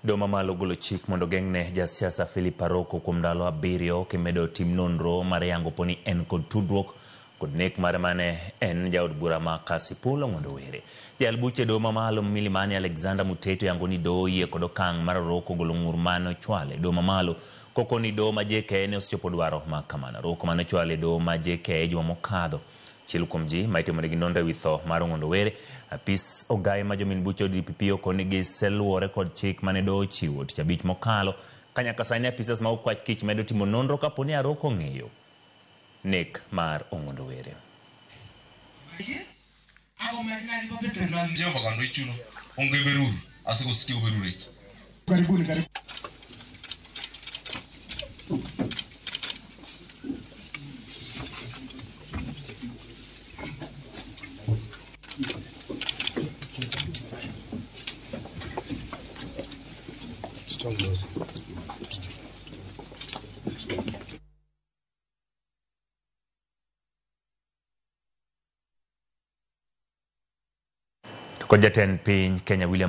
Doho mamalo ogolo chik mondo ogeng'ne jasiasa Philip Aroko kuom ndalo 7 kimedo tim nonro mar yango poni en kod tudruok kod nek mare mane en jaod bura ma Kasipul Ong'ondo Were. Jayal buche doho mamalo Milimani Alexander Muteti oyango ni doho oyie kod okang' mar Aroko golo ng'ur mane ochwale doho mamalo koko ni doho ma JKIA ne osechopo dwaro ma kamano. Aroko mane ochwale doho ma JKIA juma mokadho. Achiel kuom ji ma itimonegi nonro ewi tho mar Ong'ondo Were, apis ogaye ma jomin buche od DPP okoni giseluwore kod chik mane doho ochiwo tich abich mokalo. Ka nyaka sani apisas ma okwach kich medo timo nonro kapo ni Aroko ong'eyo nek mar Ong'ondo Were. Jehova kando ichuno onge berur asikosikia uberurech. Karibuni, karibuni. To kod jatend piny Kenya William